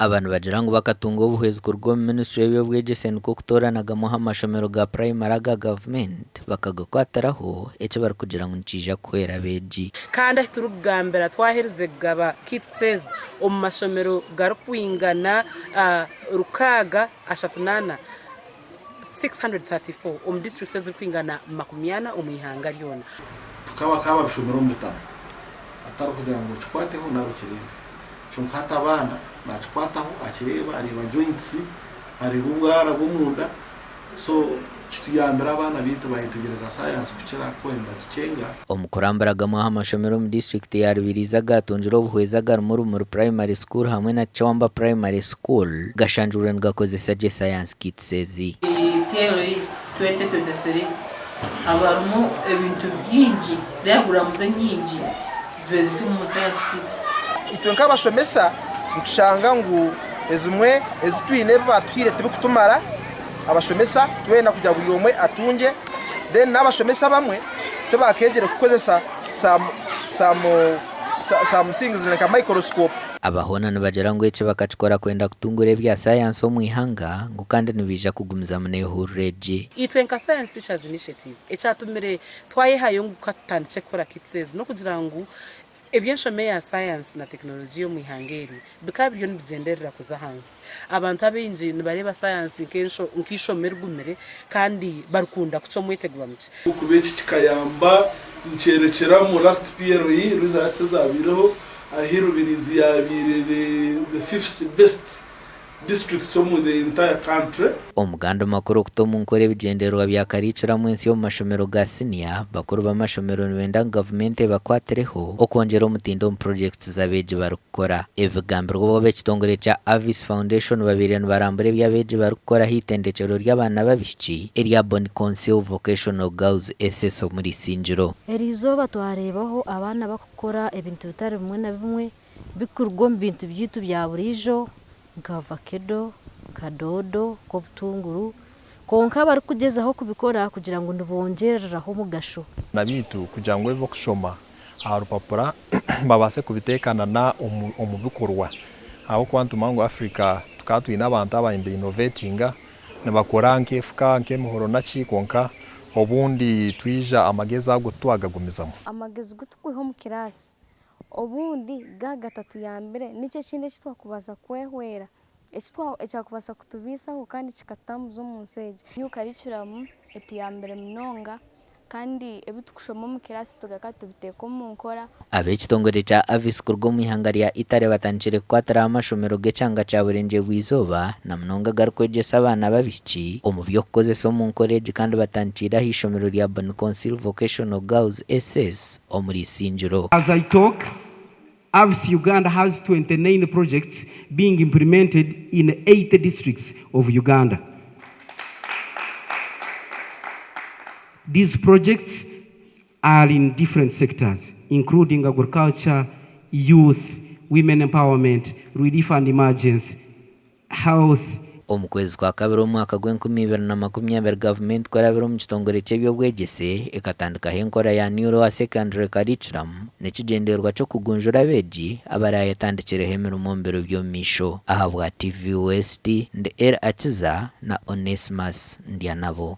Aba nibagira ngu bakatunga obuhwezi kuruga omu minisiture y'eby'obwegyese nikwo kutoorana gamwe aha mashomero ga purayimari aga gavumenti bakagakwatiraho eki barikugira ngu nikiija kuhwera abeegi. Kandi ahi turikugambira twaherize kugaba kits ezi omu mashomero garikwingana 634, 634, omu disiturikiti ezirikwingana 40 omu ihanga ryona. Tukaba akaba bishomera omu bitabo atari kugira ngu okikwateho nari okireebe. Kyonka hati abaana nakikwataho akireeba, areeba joints, areeba obwara bw'omunda so kituyambire abaana baitu bayetegyereza science kukira ku nibagikyenga. Omu kurambura gamwe aha mashomero omu disiturikiti ya Rubirizi agaatungire obuhwezi agarimu Rumuri Primary School hamwe na Kyewamba Primary School gashangirwe nigakozesa gye Science Kits ezi. PLE 2023 haba harimu ebintu bingi, diagrams enyingi zibaire ziri omu science kits. Itwe nk'abashomesa nitushanga ngu ezimwe ezi twine ebi baatuhaire tibikutumara abashomesa twena kugira buri omwe atungye then n'abashomesa abamwe tibakeegyire kukozesa some some some things nka microscope. Aba hoona nibagira ngu eki bakakikora kwenda kutungura ebya sayansi omu ihanga ngu kandi nibaija kugumizamu n'ehururu egi. Itwe nka Science Teachers Initiative ekyatumire twayehayo ngu katutandikye kukora kits ezi n'okugira ngu eby'enshoma eya sayansi na tekinologiya omu ihanga eri bikaba biriyo nibigyenderera kuza ahansi. Abantu abaingi nibareeba sayansi nk'eishomo erigumire kandi barikunda kucwa omwete guba mukye. Kuba eki kikayamba nikyerekyera omu last PLE results ezabaireho ahi Rubirizi yabaire the fifth best district omu the entire country. Omuganda makuru okuta omu nkora ebigyendererwa bya kariikuramu ensya omu mashomero ga siniya, bakuru b'amashomero nibenda ngu gavumenti ebakwatireho okwongyera omutindo omu purogyekiti z'abeegi barikukora. Ebi bigambirwe obu ab'ekitongore kya Avis Foundation babaire nibarambura ebi abeegi barikukora aha itendekyero ry'abaana b'abaishiki erya Boniconsil Vocational Girls SS omuri Isingiro. Eriizooba twareebaho abaana bakukora ebintu bitari bimwe na bimwe Bikuruga omu bintu byaitu bya buriijo nka vakedo, nka doodo, nk'obutunguru, kwonka barikugyezaho kubikora kugira ngu nibongyereraho omugasho. Na beitu kugira ngu ebi barikushoma aha rupapura babaase kubiteekana na omu bikorwa ahabw'okuba nitumanya ngu Africa tukaba twine abantu abaabaire nibainovetinga nibakora nk'efuka, nk'emihoro naki kwonka obundi twija amagezi ago titwagagumizamu. Amagezi gu turikwiha omu kiraasi Obundi ga gatatuyambire, niki ekindi eki twakubaasa kwehwera, ekyakubaasa kutubaisaho kandi kikatutambuza omu nsi egi? New curriculum etuyambire munonga kandi ebi tukushoma omu kiraasi tugaruka tubiteeka omu nkora. Ab'ekitongore kya Avis kuruga omu ihanga rya Italy batandikire kukwatira aha mashomero g'ekyanga kya Burengyerwa-izooba na munonga agarikwegyesa abaana b'abaishiki omu by'okukozesa omu nkora egi kandi batandikiire aha ishomero rya Boniconsil Vocational Girls SS omuri Isingiro. As I talk, AVIS Uganda has 29 projects being implemented in 80 districts of Uganda. These projects are in different sectors including agriculture, youth, women empowerment, relief and emergency, health. Omu kwezi kwa kabiri omu mwaka gw'enkumibiri na makumyabiri, gavumenti kurabira omu kitongore ky'eby'obwegyese ekatandikaho enkora ya New Lower Secondary Curriculum n'ekigyendererwa ky'okugunjura abeegi abarayetandikireho emirimo omu biro by'omu maisho. Ahabwa TV West, ndi El Akiza na Onesimus Ndyanabo.